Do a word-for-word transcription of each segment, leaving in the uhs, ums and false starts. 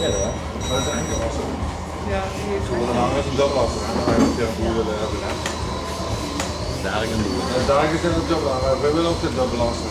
Ja, dat is eigenlijk wel zo. Ja, die is gewoon. Dan hangen we een dubbelassen, hè? Dan ga je ook weer een boer willen hebben, hè? Daar een boer. Ja, daar is een dubbelassen, maar we willen ook de dubbelassen.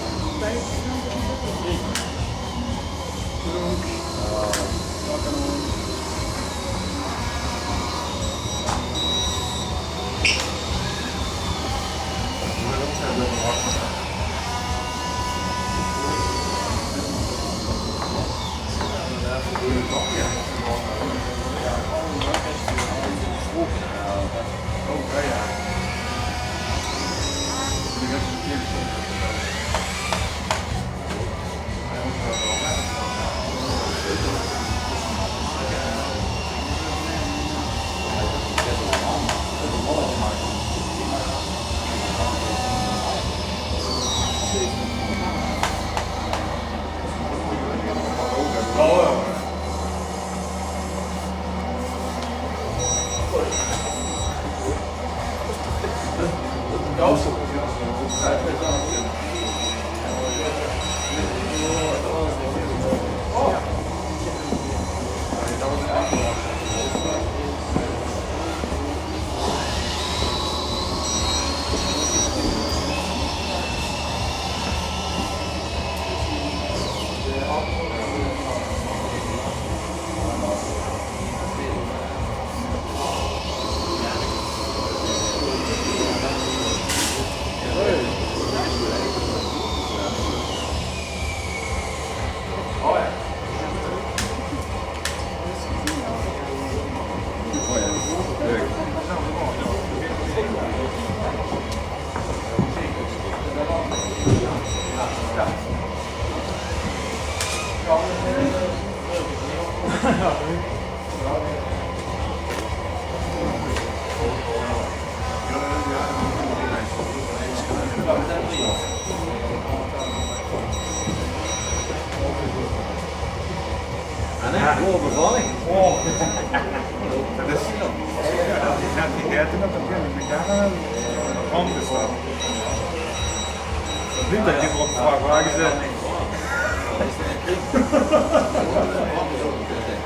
En hè, wow, bevalling. Wow. Dat is, ja, die gaat niet uit, dat begin ik met jaren. Van de stad. Niet dat je op vraag waar gezet.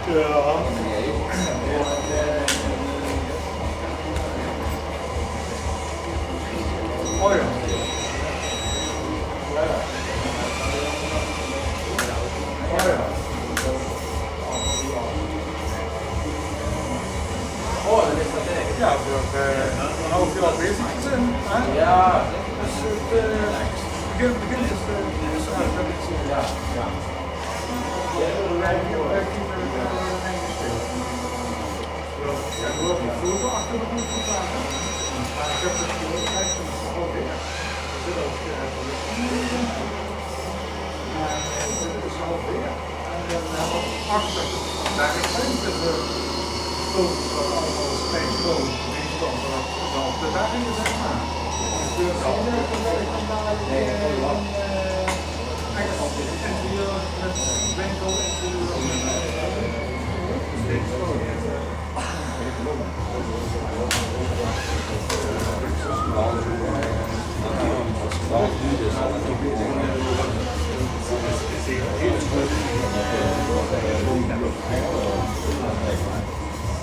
Ja. Oh ja. Oh ja. Oh, dat is dat, hè? Ja, we hebben, eh, een half jaar bezig gezien, hè? Ja. Dus het, eh, begin, begin is, eh, is aardig, hè? Ja, ja. Ja, we hebben, eh, gespeeld. Ja, we hebben een foto achter de hoek gedaan, hè? Maar ik heb het gewoon echt een half jaar. Er zit ook, eh, maar, eh, dit is alweer. En dan hebben we achter, daar is ook de foto's van allemaal spijtboom, die komen op de dagen, zeg maar. Dus die werken wel van daar, eh, echt in die, eh, winkel, in die, eh, spijtboom.